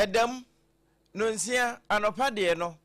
Ɛdam, nonsia, anɔpa deɛ no,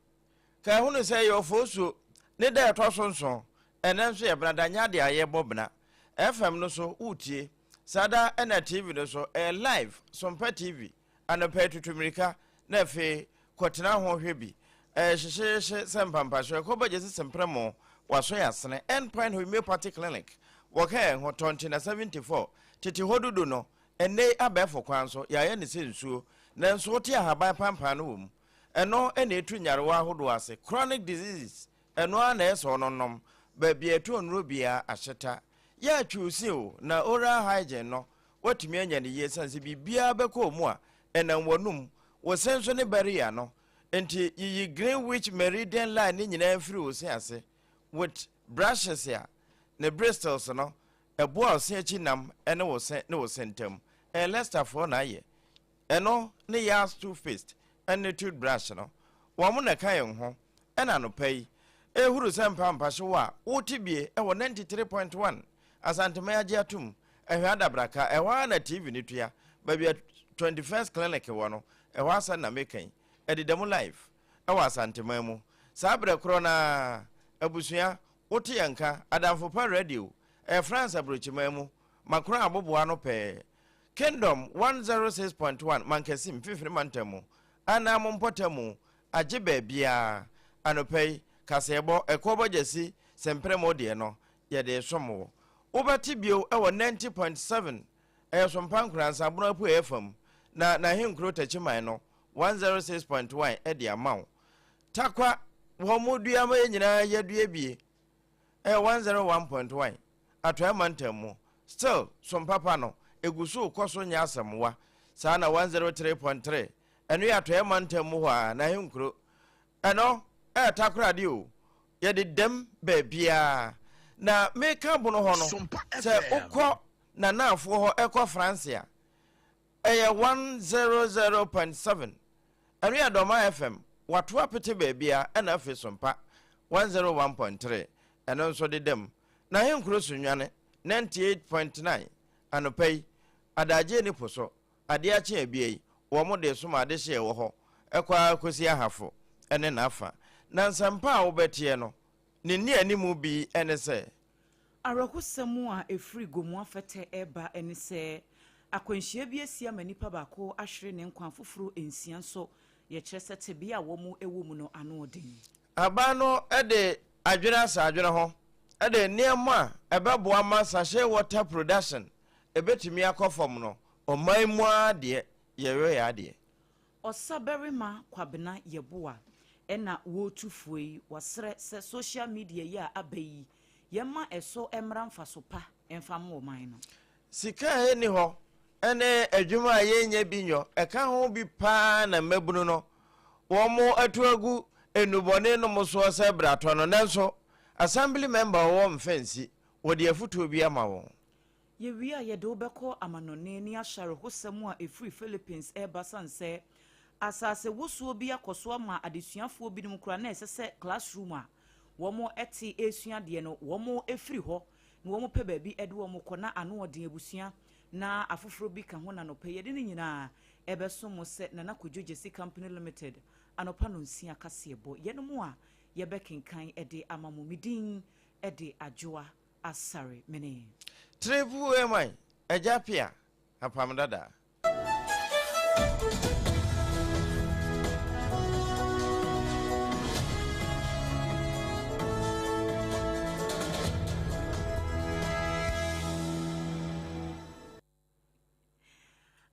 ka ɛhunu sɛ ɛyɛ ɔfoosuo ne da ɛtɔ so nson, ɛnɛ nso yɛ benada nyɛ adeɛ a yɛbɔ bena. FM no so woretie, saa da ɛna TV no so ɛyɛ live, Sompa TV, anɔpa yi tutu mmirika na afei kɔtena ho hwɛ bi. Ɛyɛ hyehyeehye sɛ mpampaso, ɛkɔ bɛgye sese mprɛmo, waso yɛ asene. End Point Homeopathy Clinic, wɔka yɛn ho, Tɔnte na 74, tete hɔ dudu no, Ɛnnɛ yi abɛɛfo kwan so, yɛayɛ no sɛ nsuo, nanso wote ahaban pampan no wɔ mu. Ɛno na ɛtu nyarewa ahodoɔ ase, chronic diseases, ɛno ara na ɛyɛ sɛ ɔno nom. Baabi a ɛtɔ nnuro biara, ahyeta. Yɛ atwiwsi o, na oral hygiene no, woatumi anya no yie ɛsiane sɛ biribiara bɛkɔ wo mu a, ɛnam w'anum, wo se nso ne barrier no. Nti yiyi Greenwich Meridian line no nyinaa mfiri wo se ase with brushes a ne bristles no Ɛboa ɔse akyi nam ne wo se ne wo se ntam. Ɛyɛ Leicester foɔ na ayɛ. Ɛno ne Yars toothpaste ne toothbrush no. Wɔn na ɛka yɛn ho ɛna anɔpa yi. Ɛhuru sɛ mpa mpahyew a wote bie ɛwɔ 93.1 Asanteman agye atom. Ɛhwɛ adabraka, ɛhɔ ara na TV no tua. Baabi a 21st Clinic wɔ no, ɛhɔ asɛm na meka yi. Ɛdeda mu live ɛwɔ Asanteman mu. Saa berɛ korɔ no ara, abusua, wote yɛn nka, Adamfo Pa Radio, Ɛyɛ France aburokyiman mu Macron aboboa ano pɛɛ. Kingdom 106.1 Mankessim Mfimfini Mantam mu anaa mo mpɔtam agye baabiara. Anɔpa yi, kaseɛbɔ, ɛkoɔbɔ gyasi sempremo deɛ no, yɛde resom wo. Wobɛte bio wɔ 90.7 ɛyɛ Sompa Nkoransa Abono Apueeɛ fam, na n'ahenkuro Takyiman no 106.1 de ama wo. Takwa, wɔn dua ma yɛn nyinaa yɛadua bie. Ɛyɛ 101.1, Atɔeɛ Mantam mu. Still, som papa no, ɛgu so rekɔ so nyɛ asɛmwa. Saa na 103.3, ɛno yɛ Atɔeɛ Mantam mu hɔ ara, n'ahenkuro. Ɛno, ɛyɛ Takoradi o, yɛde dam baabiara. Na meka bono hɔ no, sɛ wokɔ Nanaafoɔ hɔ ɛkɔ France a, Ɛyɛ 100.7 ɛno yɛ Dɔma FM wato apete baabia ɛna afei Sompa 101.3 ɛno nso deda mu na Ahenkuro Sunyani 98.9 anɔpa yi adagyeɛ ni po so adeɛ akye abia yi wɔn de som adehyeɛ wɔ hɔ ɛkɔ ara kɔsi Ahafo ɛne n'afa na nsɛmpa a wobɛteɛ no ne nnianimu bi ɛne sɛ. Awerɛhosɛm a ɛfiri Gomoa Fɛtɛ reba ne sɛ, akwanhyia bi asi ama nipa baako ahwere ne nkwa, afoforo nsia nso, yɛkyerɛ sɛ tebea a wɔn wɔ mu no ano den. Aban no de adwene asa adwene ho de nneɛma a ɛbɛboa ma sachet water production ɛbɛtumi akɔ fam no, ɔman mu ara deɛ yɛyɔ yɛn adeɛ. Ɔsabarima Kwabena Yeboah na wɔretu foɔ yi, wasrɛ sɛ social media yi a aba yi, yɛmma ɛso mmra mfaso pa mfa mma ɔman no. Sika a ɛnni hɔ ne adwuma a yɛnnya bi nyɔ, ɛka ho bi pa ara na mmabunu no wɔatu agu nnubɔne nom soɔ sɛ bratɔ no. Nanso Assembly member a ɔwɔ Mfɛnsi, wɔde afotuo bi ama wɔn. Yewie a, yɛde wo bɛkɔ amannɔne ne ahyɛ awerɛhosɛm a ɛfiri Philippines reba sane sɛ asasewosoɔ bi akɔ so ama adesuafoɔ binom koraa na ɛsɛ sɛ classroom a wɔte resua adeɛ no wɔfiri hɔ na wɔpɛ baabi de wɔn kɔ na ano ɔden abusua na afoforɔ bi ka ho na anɔpa yi yɛde ne nyinaa ɛbɛso mo sɛ Nana Kojo Gyasi Company Limited anɔpa nonsia kaseɛbɔ yɛnom a yɛbɛkenkan de ama mo. Me din de Adwoa Asare mene. Triple MI, Agya Pia, Apam Dada.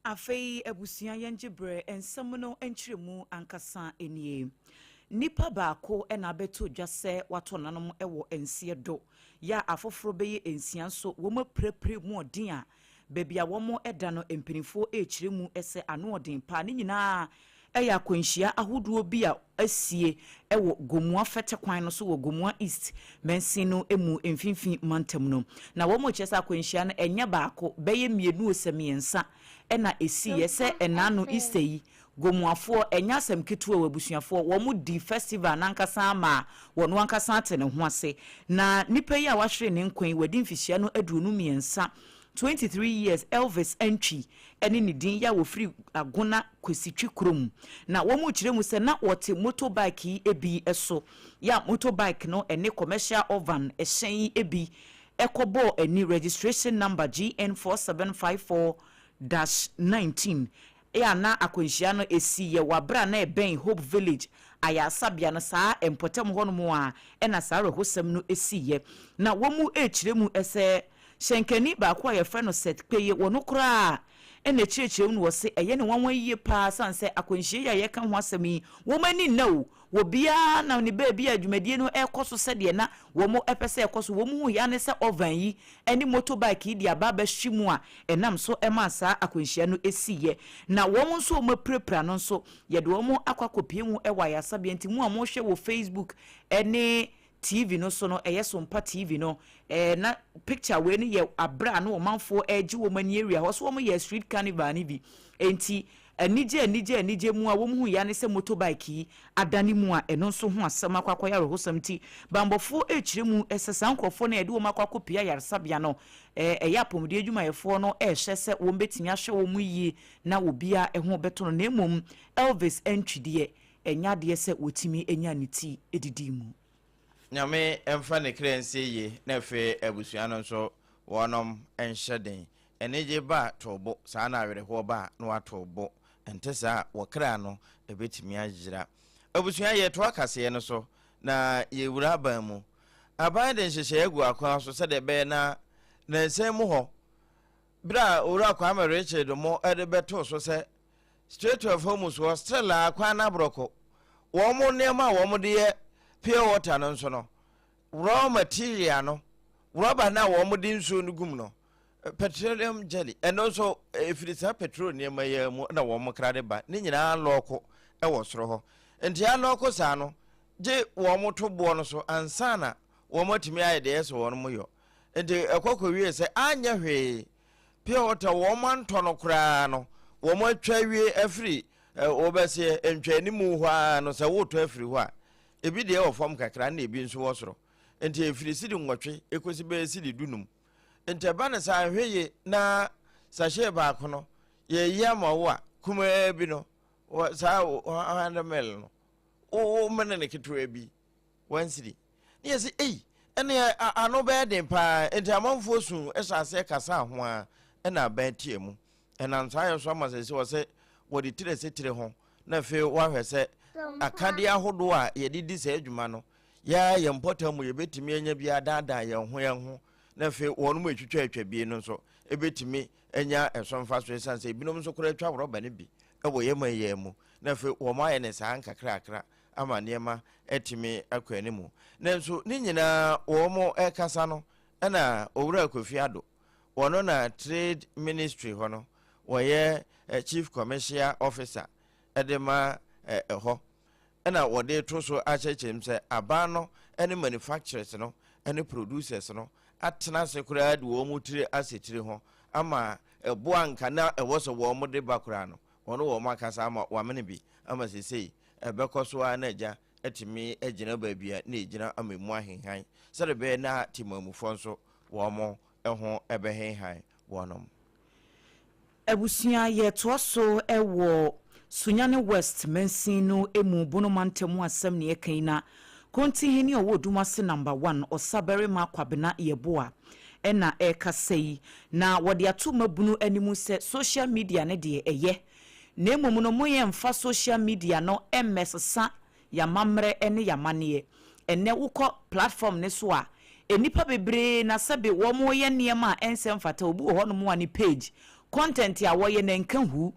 Afei abusua yɛngye berɛ nsɛm no nkyerɛmu ankasa nie. Nipa baako na abɛtɔ dwa sɛ watɔ nanom wɔ nseɛ do, yɛ a afoforɔ bɛyɛ nsia nso wɔn apirapira mu ɔden a baabi a wɔn da no mpanimfoɔ rekyerɛ mu sɛ ano ɔden paa. Ne nyinaa yɛ akwanhyia ahodoɔ bi a asie wɔ Gomoa Fɛtɛ kwan no so wɔ Gomoa East mansin no mu mfimfini mantam no. Na wɔkyerɛ sɛ akwanhyia no ɛnyɛ baako, bɛyɛ mmienu o sɛ mmiɛnsa na ɛsiiɛ sɛ ɛnaano Easter yi. Gomoafoɔ, ɛnyɛ asɛm ketewa o abusuafoɔ, wɔn di festival no ankasa ma wɔn ankasa ate ne ho ase. Na nipa yi a wahwere ne nkwa yi, wadi mfihyia no 23. 23 years, Elvis Antwi ne ne din, yɛ a wɔfiri Agona Kwesitwi kurom. Na wɔn rekyerɛ mu sɛ na wɔte motorbike yi bi so, yɛ a motorbike no ne commercial ovan hyɛn yi bi kɔbɔɔ ani, registration number GN 4754-19, yɛ a na akwanhyia no siiɛ wɔ aberɛ a na ɛbɛn Hope Village ayaresabea no, saa mpɔtam hɔnom a ɛna saa awerɛhosɛm no siiɛ. Na wɔn rekyerɛ mu sɛ hyɛnkani baako a yɛfrɛ no Seth Kpeye, wɔno koraa na ɛkyerɛkyerɛ mu no, wɔse ɛyɛ ne nwanwa yie paa sane sɛ akwanhyia yi a yɛreka ho asɛm yi, wɔn ani nna o. Obiara nam ne baabi a dwumadie no rekɔ so sɛdeɛ na wɔpɛ sɛ ɛkɔ so. Wɔn hu ya ne sɛ oven yi ne motorbike yi de aba abɛhye mu a ɛnam so maa saa akwanhyia no siiɛ. Na wɔn nso a wɔapirapira no nso, yɛde wɔn akɔ akɔpue mu wɔ ayaresabea. Nti mo a mohwɛ wɔ Facebook ne TV no so no, ɛyɛ Sompa TV no, na picture wei no yɛ aberɛ a na ɔmanfoɔ regye wɔn ani awia hɔ. So wɔyɛ street carnival no bi. Nti Anigye anigye anigye mu a wɔhu ya ne sɛ motorbike yi adane mu a ɛno nso ho asɛm akɔ akɔyɛ awerɛhosɛm nti banbɔfoɔ rekyerɛ mu sɛ saa nkorɔfoɔ no a yɛde wɔn akɔ akɔpue ayaresabea no ɛyɛ apɔmuden adwumayɛfoɔ no rehwɛ sɛ wɔn bɛtumi ahwɛ wɔn yie na obiara ho bɛtɔ no na mmom Elvis Antwi deɛ ɛnyɛ adeɛ sɛ wɔtumi nya ne ti didii mu. Nyame mfa ne kra nsie yie na afei abusua no nso wɔnom nhyɛ den. Anigye ba a, to bo, saa na awerehoɔ ba a, na woato bo. Ɛnte saa a, wɔ kra no, ɛbɛtumi ayera. Abusua, yɛretoa kaseɛ no so, na yɛrewura aban mu. Aban de nhyehyɛeɛ agu akwan so sɛdeɛ ɛbɛyɛ na nansa mu hɔ, berɛ a Owura Kwame Richard mo de bɛtoo so sɛ Strait of Hormuz wɔ Strela kwan no aborɔko, wɔn nneɛma a wɔde yɛ pure water no nso no, raw material no, rɔba no a wɔde nsuo no gum no, Petroleum jelly, ɛno nso ɛfiri saa petrol nneɛma yi ara mu na wɔn kra de ba. Ne nyinaa lɔɔko wɔ soro hɔ. Nti alɔɔko saa no, gye wɔn to boɔ no so ansa na wɔn atumi ayɛ deɛ ɛsɛ wɔn yɔ. Nti ɛkɔ kɔwie sɛ anyɛ hwee, pure water wɔn antɔ no koraa no, wɔn atwa awie afiri wɔbɛseɛ ntwaanimu hɔ ara no, sɛ wotɔ afiri hɔ a, ebi deɛ wɔ fam kakra na ebi nso wɔ soro. Nti ɛfiri sidi 8 ɛkɔsi bɛyɛ sidi 15. Nti ɛba no saa nhwɛ yie na sachet baako no yɛyi ama wo a kumaa bi no saa 100 ml no wo mene no ketewa bi one cedi ne yɛsɛ ei ɛne ano bɛyɛ den paa. Nti amanfoɔ su hyɛ aseɛ kasa ho a ɛna aban tie mu ɛnam saa yɛ so ama sɛ sɛ wɔ sɛ wɔde tire sɛ tire ho na afei wɔahwɛ sɛ akadeɛ ahodoɔ a yɛde di saa adwuma no yɛa yɛn mpɔtam mu yɛbɛtumi anya bi adaadaa yɛn ho yɛn ho na afei wɔn mu atwitwa atwa bie no nso ɛbɛtumi anya ɛso mfa so ɛsiane sɛ ebinom nso koraa atwa rɔba no bi ɛwɔ yɛn man yɛn mu na afei wɔn ayɛ ne saa nkakrakra ama nneɛma atumi akɔ anim. Nanso ne nyinaa wɔn ɛkasa no ɛna Owura Kofi Addo, wɔn na Trade Ministry hɔ no wɔyɛ Chief Commercial Officer ɛde ma ɛhɔ ɛna wɔde to so akyerɛkyerɛ mu sɛ aban no ne manufacturers no ne producers no atena ase koraa de wɔn tiri asɛ tiri ho ama ɛboa nka na ɛwɔ sɛ wɔn de ba koraa no wɔn wɔn akasa ama wɔamene bi ama sesei ɛbɛkɔ so ara na agya atumi agyina baabi a na ɛgyina ama emu ahenhan sɛde bɛyɛ na temamufoɔ nso wɔn ho ɛbɛhenhan wɔnom. Abusua, yɛtoa so wɔ Sunyani West mansin no mu Bono mantam mu asɛm ne yɛka yi na Kontihene a ɔwɔ Odumase Number One, Ɔsabarima Kwabena Yeboah na ɛrekasa yi na wɔde ato mmabunu anim sɛ social media no deɛ ɛyɛ na mmom no moyɛ mfa social media no mmɛsesa y'amammerɛ ne y'amanneɛ. Ɛnnɛ wokɔ platform no so a, nnipa bebree na sɛbe wɔyɛ nneɛma a ɛnsɛ mfata. Obi wɔ hɔnom a ne page, content a wɔyɛ no ɛnka hu,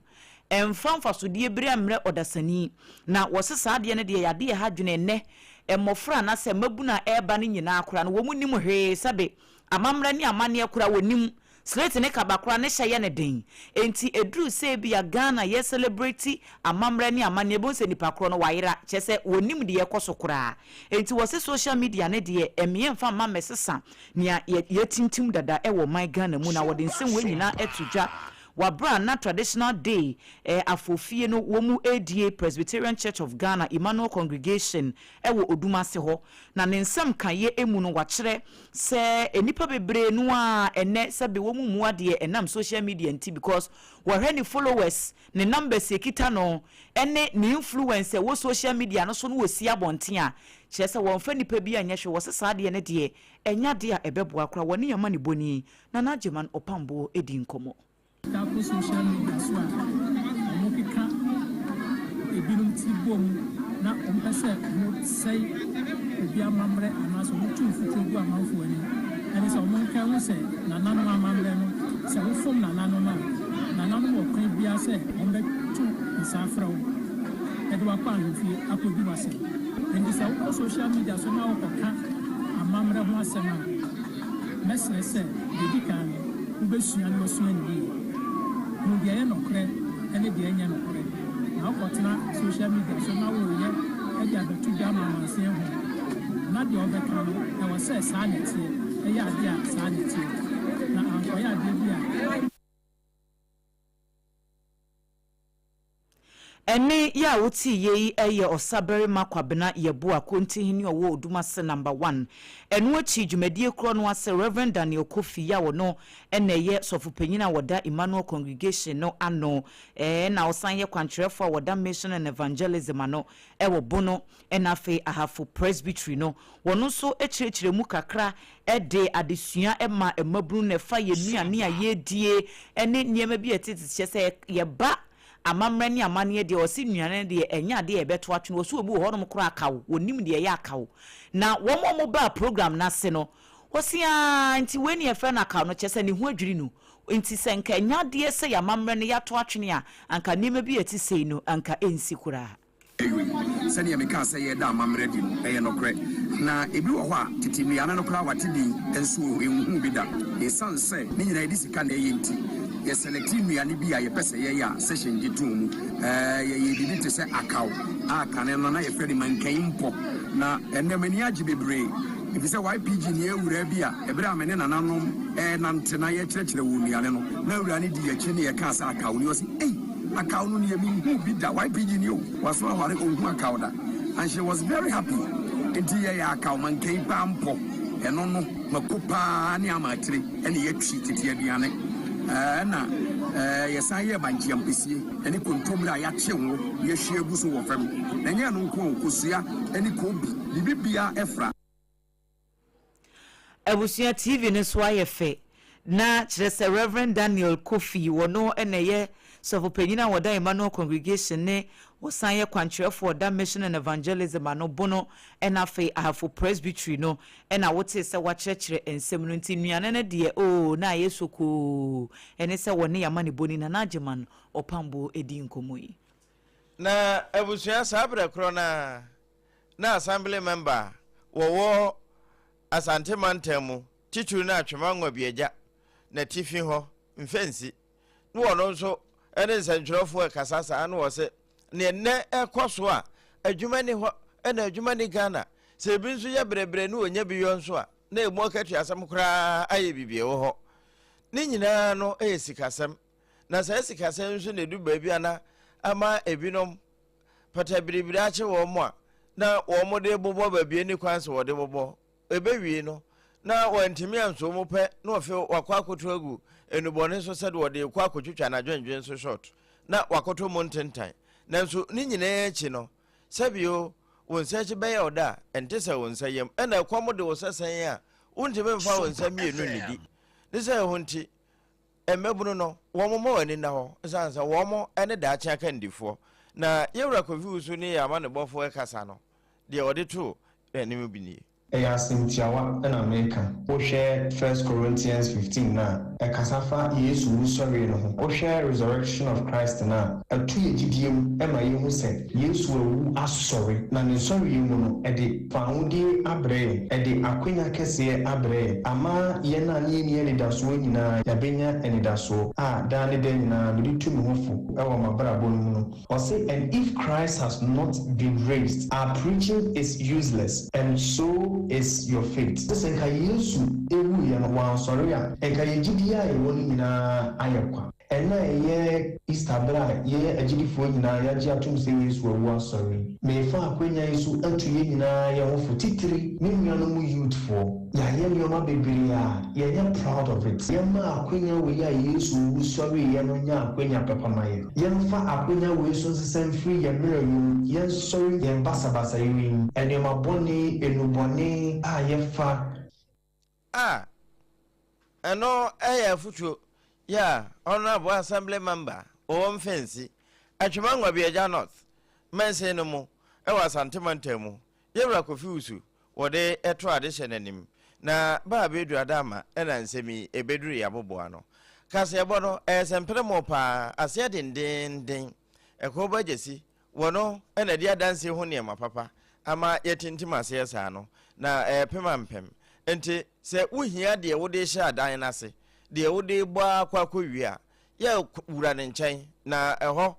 ɛmfa mfasodeɛ biara mmrɛ ɔdasani. Na wɔse saa adeɛ no deɛ ɛyɛ adeɛ a ɛha adwene. Ɛnnɛ mmɔfra anaasɛ mmabunu a ɛreba no nyinaa koraa no wɔn nnim hwee, sɛbe amammerɛ ne amanneɛ koraa wɔnnim. Slate ne kaba koraa ne hyɛ yɛ no den. Enti ɛduru sɛ ebia Ghana yɛ celebrate amammerɛ ne amanneɛ wobɛhu sɛ nipa korɔ no wayera, kyerɛ sɛ wɔnnim deɛ ɛrekɔ so koraa. Enti wɔse social media no deɛ ɛmmeɛ mfa mma mmɛsesa nea yɛatintim dada wɔ ɔman Ghana mu na wɔde nsɛm wei nyinaa to dwa. Wɔ berɛ a na traditional day afofie no wɔn mu redie Presbyterian Church of Ghana Emmanuel Congregation wɔ Odumase hɔ. Na ne nsɛm kaeɛ mu no wakyerɛ sɛ nnipa bebree no ara ɛnnɛ sɛbe wɔn mmu adeɛ ɛnam social media nti because wɔhwɛ ne followers, ne numbers ɛkita no ɛne ne influence ɛwɔ social media no so no wɔsi abɔnten a kyerɛ sɛ wɔmfa nnipa bi anyɛ hwee. Wɔse saa adeɛ no deɛ ɛnyɛ adeɛ a ɛbɛboa koraa. Wɔne amanebɔni Nana Agyeman Ɔpamboɔ di nkɔmmɔ. Sika kɔ social media so a, wɔkeka ebinom tiri bom na wɔpɛ sɛ wɔsɛe obi amammerɛ anaasɛ wɔtu mfuturo gu amanfoɔ anim. Ɛne sɛ wɔnka nhu sɛ nananom amammerɛ no, sɛ wofom nananom a, nananom wɔ kwan biara sɛ wɔbɛto nsa afrɛ wo de wo akɔ ahemfie akɔdi w'asɛm. Enti sɛ wokɔ social media so na wokɔka amammerɛ ho asɛm a, Mɛsrɛ sɛ, deɛ ɛdi kan no, wobɛsua na woasua no yie. Hunu deɛ ɛyɛ nɔkorɛ ne deɛ ɛnyɛ nokorɛ. Na wokɔtena social media so na woreyɛ de abɛto dwa ama amansan ahu a, na deɛ wobɛka no, ɛwɔ sɛ saa na ɛteɛ, ɛyɛ adeɛ a saa na ɛteɛ, na ankɔyɛ adeɛ bi a. Ɛnne yi a wotee yei yi yɛ Ɔsabarima Kwabena Yeboah Kontihene a ɔwɔ Odumase Number One. Ɛno akyi dwumadie korɔ no ase Rev. Daniel Kofi yi a ɔno na ɛyɛ Sɔfopanyin a ɔda Emmanuel Congregation no ano na ɔsan yɛ kwankyerɛfoɔ a ɔda Mission and Evangelism ano wɔ Bono na afei Ahafo Presbytery no. Wɔn nso kyerɛkyerɛ mu kakra de adesua ma mmabunu na ɛfa yɛn nnuane a yɛredie ne nneɛma bi a ɛtete kyerɛ sɛ yɛba Amammerɛ ne amanneɛ deɛ, ɔse nnuane no deɛ ɛnyɛ adeɛ a yɛbɛto atwene, ɔse obi wɔ hɔnom koraa akaw, ɔnnim deɛ ɛyɛ akaw. Na wɔn a wɔbaa program no ase no, ɔse aa nti wei ne yɛfrɛ no akaw no, kyerɛ sɛ ne ho adwiri no. Nti sɛ nka ɛnyɛ adeɛ sɛ yɛn amammerɛ no yɛato atwene a, anka nneɛma bi a ɛte sei no anka ɛnsi koraa. Ewe, sɛdeɛ mekaa sɛ yɛreda amammerɛ adi no, ɛyɛ nokorɛ. Na ebi wɔ hɔ a, tete nnuane no koraa wɔate din nso wɔnhuu bi da. Esiane sɛ ne nyinaa yɛde sika na ɛyɛ nti, yɛsɛlɛkte nnuane bi a yɛpɛ sɛ yɛyɛ a session gye too mu. Yɛyɛɛ biribi te sɛ akaw a kane no na yɛfrɛ no mankayi mpɔ. Na ɛnnɛ m'ani agye bebree efisɛ YPG ni awuraa bi a ɛberɛ a me ne nananom renante na yɛrekyerɛkyerɛ wɔn nnuane no, na awuraa no di yɛn akyi ne yɛkaa sɛ akaw ni. Ɔse, Ei! Akaw no neɛ menhuu bi da YPG ni o waso aware ɔnhu akaw da and she was very happy nti yɛyɛ akaw mankai paa mpɔ ɛno no mako paa ne ama atire ɛne yɛtwi tete aduane ɛna yɛsan yɛɛ bankye ampesie ɛne kontomire a yɛakye ngo yɛahwie agu so wɔ fam na ɛnyɛ ɛno nko o kosua ɛne koobi biribi bia ɛfra. Abusua TV no so ayɛ fɛ. Na kyerɛ sɛ Rev. Daniel Kofi, wɔno na ɛyɛ Sɔfopanyin a wɔda Emmanuel Congregation ne wɔsan yɛ kwankyerɛfo a ɔda Mission and Evangelism ano, Bono ɛna afei Ahafo Presbytery no ɛna wotee sɛ wakyerɛkyerɛ nsɛm no nti nnuane no deɛ oo na ayɛ sokoo ɛne sɛ wɔne yɛn amanebɔni Nana Agyeman Ɔpamboɔ ɛdi nkɔmmɔ yi. Na abusua saa berɛ korɔ no ara na Assembly member a wɔwɔ Asante mantam mu, titiriw no Atwema Nwabiagya n'atifi hɔ, Mfɛnsi, na wɔno nso ne nsɛntwerɛfoɔ rekasa saa na wɔse neɛ nnɛ ɛkɔ so a adwuma ni hɔ na adwuma ni Ghana, sɛ ebi nso yɛ brɛbrɛ ne wɔnya bi yɔ nso a na ɛmu akatuasɛm koraa ayɛ biribi ɛwɔ hɔ. Ne nyinaa no yɛ sikasɛm, na saa sikasɛm nso na ɛdu baabi a na ama ebinom pata biribiri akye wɔn a na wɔde bobɔ baabi ani kwan sɛ wɔde bobɔ. Ɛbɛwie no, na wɔantumi anso mu pɛ na wɔfe wakɔ akɔto agu nnubɔne so sɛdeɛ wɔde rekɔ akɔtwitwa n'adwendwen so short na wakɔtɔ mu ntentan. Nanso ne nyinaa akyi no, sɛbio wo nsa akyi bɛyɛ wo dɛ a, ɛnte sɛ wo nsa yam. Ɛna ɛkɔm de wo sɛ sɛn a, wontumi mfa wo nsa mmienu nnidi. Ne sɛ ɛho nti, Mmabunu no, wɔn mma wɔn ani nna hɔ, ɛsiane sɛ wɔn ne daakye akandifoɔ. Na yɛn Wura Kofi Wusu ne yɛn amanebɔfoɔ rekasa no, deɛ ɔde too yɛn anim bi nie. Ɛyɛ asɛm tiawa na mereka. Wohwɛ First Corinthians 15 no a, ɛkasa fa Yesu wusɔreɛ no ho. Wohwɛ Resurrection of Christ no a, ɛto yɛn gyidie mu ma yɛhu sɛ Yesu awu asɔre, na ne nsɔreɛ mu no, ɛde fawohodie abrɛ yɛn, ɛde akwanya kɛseɛ abrɛ yɛn, ama yɛn a na yɛnni anidasoɔ nyinaa yɛabɛnya anidasoɔ a daa ne daa nyinaa mede tu me ho fo wɔ m'abrabɔ no mu no. Ɔse, And if Christ has not been raised, our preaching is useless, and so is your faith. Sɛ nka Yesu wuiɛ no wansɔre a, nka yɛn gyidie a yɛwɔ no nyinaa ayɛ kwa. Ɛnnɛ a ɛyɛ Easter bere a yɛn agyidifoɔ nyinaa yɛagye atom sɛ Yesu awu asɔre yi, merefa akwanya yi so atu yɛn nyinaa yɛn ho fo, titiri me nuanom youthfoɔ. Yɛayɛ nnoɔma bebree a yɛnyɛ proud of it. Yɛmma akwanya wei a Yesu wu sɔreeɛ no nyɛ akwanya papa ma yɛn. Yɛmfa akwanya wei so nsesa mfiri yɛn mmerɛwyɛ mu, yɛnsɔre yɛn basabasayɛ yi mu, nnoɔma bɔne, nnubɔne a yɛfa. A Ɛno yɛ afotuo yɛ a Honourable Assembly Member wɔwɔ Mfensi, Atwima Nwabiagya North mansin no mu wɔ Asante mantam mu, Yɛwura Kofi Wusu wɔde to adehyɛ no anim na ba abɛduru Adama na nsɛm yi ɛbɛduru yɛn aboboano. Kaseɛbɔ no, ɛyɛ sɛmprɛmo paa, aseɛ dendeenden, ɛkɔɔ Bagyasi Wɔno na ɛde adansie ho nneɛma papa ama yɛatintim aseɛ saa no, na ɛrepem ampem. Enti sɛ wohia deɛ wode rehyɛ adan no ase, deɛ wode rebɔ ara kɔ akɔwie a, yɛ wura ne nkyɛn, na ɛhɔ,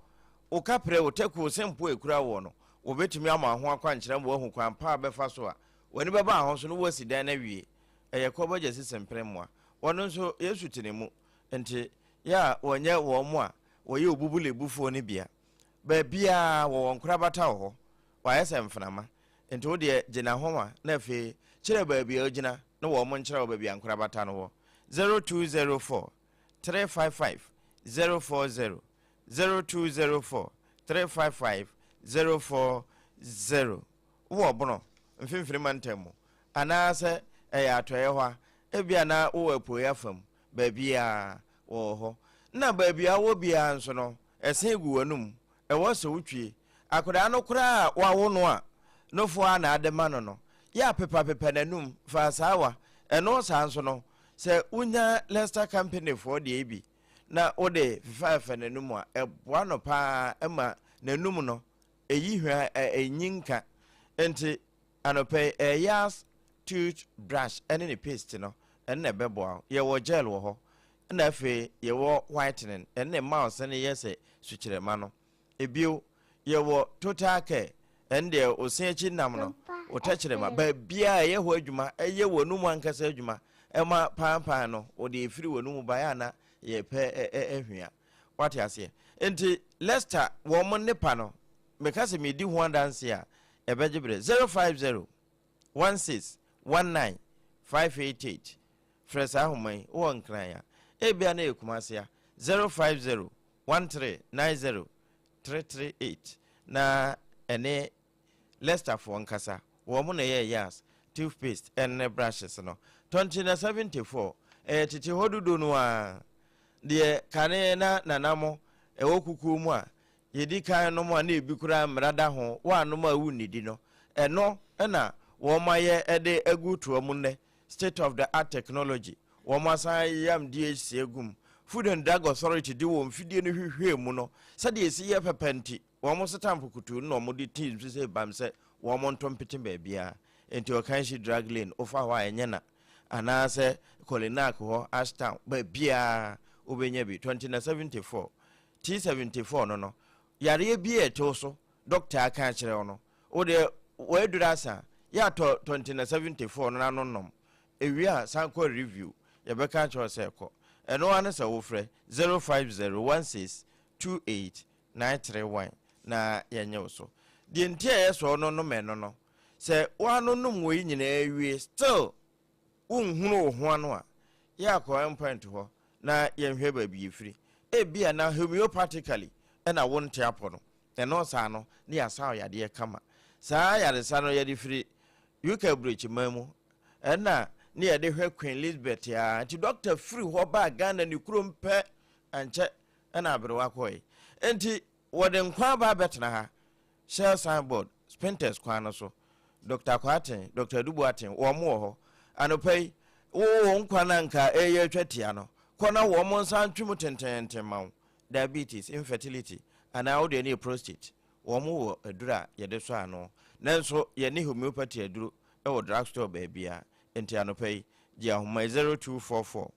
wo kaprɛ, wo taku, wo sempo a ɛkura woɔ no, wɔbɛtumi ama wo ho akwankyerɛ ma woahu kwan pa a wobɛfa so a w'ani bɛba ho so na woasi dan no awie. Ɛyɛ kɔbɔ gyasi sempere mmoa. Wɔno nso, Yesu te ne mu. Enti yɛ a wɔnyɛ wɔn a wɔyɛ obubulebufoɔ no bia. Baabiara wɔwɔ nkorabata wɔ hɔ. Wɔayɛ sɛ mframa. Enti wo deɛ gyina ho a na afei kyerɛ baabi a wogyina na wɔn nkyerɛ wo baabi a nkorabata no wɔ. 0204 355 040 0204 355 040 Wowɔ Bono mfimfini mantam mu anaasɛ ɛyɛ atɔeɛ hɔ a, ebia na wowɔ apueeɛ afa mu, baabiara wɔwɔ hɔ. Na baabi a wowɔ biara nso no, ɛsen gu w'anum. Ɛwɔ sɛ wotwie. Akwadaa no koraa a wɔawo no a nofoɔ ara na ade ma no no, yɛ a pepapepa n'anum fa asaawa. Ɛno saa nso no, sɛ wonya Lester Company foɔ deɛ yi bi na wode fefafefa n'anum a, ɛboa no pa ara ma n'anum no, ɛyi hwa, ɛnyi nka. Enti Anɔpa yi, ɛyɛ Yas tooth brush ne ne paste no, ɛno na ɛbɛboa wo. Yɛwɔ gel wɔ hɔ, ɛna afei yɛwɔ whitening, ɛno na ɛma wo se no yɛ sɛ sukyerɛma no. Ebio, yɛwɔ total care, ɛno deɛ wo se akyi nam no, wo tɛkyerɛma, baabiara ɛyɛ hɔ adwuma, ɛyɛ w'anum ankasa adwuma, ɛma paanpaan no, wɔde ɛfiri w'anum ba, ɛyɛ a na yɛpɛ ahwia. Wate aseɛ? Nti Lester, wɔn nnepa no, meka sɛ medi ho adanse a, ɛbɛgye berɛ. 050 16 19 588 Frɛ saa ahoma yi, wowɔ Nkran a, ebia na ɛyɛ Kumasi a, 050 13 90 338 na ɛne Leicesterfoɔ nkasa. Wɔn na ɛyɛɛ Yas toothpaste ne brushes no. Tɔnte na 74, ɛyɛ tete hɔ dodo no ara. Deɛ kane na nana mo ɛwɔ kukuo mu a Yɛdi kan nom a na ebi koraa mmara da ho, woannom a wunnidi no, ɛno na wɔayɛ de agu toa mu nnɛ, state of the art technology, wɔasan ayam DHC agu mu. Food and Drug Authority de wɔn mfidie no hwehwɛɛ mu no, sɛdeɛ ɛsi yɛ pɛpɛ nti, wɔn setampo kutuu no na wɔde tii nso sɛ bam sɛ wɔnto mpete baabiara. Enti Ɔkanhyi Drug Lane, wofa hɔ a ɛnyɛ na, anaasɛ Kolinak hɔ, Ashtown, baabiara wobɛnya bi. 20 na 74. T74 no no, yareɛ bi a ɛte wo so, dɔkta aka akyerɛ wo no, wo deɛ w'aduru asa, yɛ atɔ 20 na 74 no n'ano nom, ɛwie a san kɔ review, yɛbɛka akyerɛ wo sɛ kɔ. Ɛno ara ne sɛ wofrɛ 0501628931 na yɛnyɛ wo so. Deɛ nti a ɛyɛ sɛ ɔno nom ɛno no, sɛ woanonom wei nyinaa wie still wonhunu wo ho ano a, yɛ akɔ endpoint hɔ na yɛnhwɛ baabi yɛfiri. Ebia na homeopathically na wonte apɔ no. Ɛno saa no, na yɛasa wo yadeɛ kama. Saa ayaresa no yɛde firi UK aburokyiman mu ɛna ne yɛde hwɛ Queen Elizabeth a. Nti dɔkta firi hɔ baa Ghana ne kurom pɛ, ankyɛ ɛna aberewa kɔe. Nti wɔde nkwa aba abɛtena ha. Shell signboard, Spintex kwan no so. Dɔkta Kwarteng, Dɔkta Adu Boateng, wɔn wɔ hɔ. Anɔpa yi, wo wo nkwa no a nka ɛreyɛ atwa tia no, kɔ na wɔn nsa ntwe mu tenteenten ma wo. Diabetes, infertility, anaa wo deɛ no yɛ prostate, wɔn wɔ aduro a yɛde sɔ ano. Nanso yɛne homeopathy aduro wɔ drugstore baabiara. Enti anɔpa yi, gye ahoma yi 0244.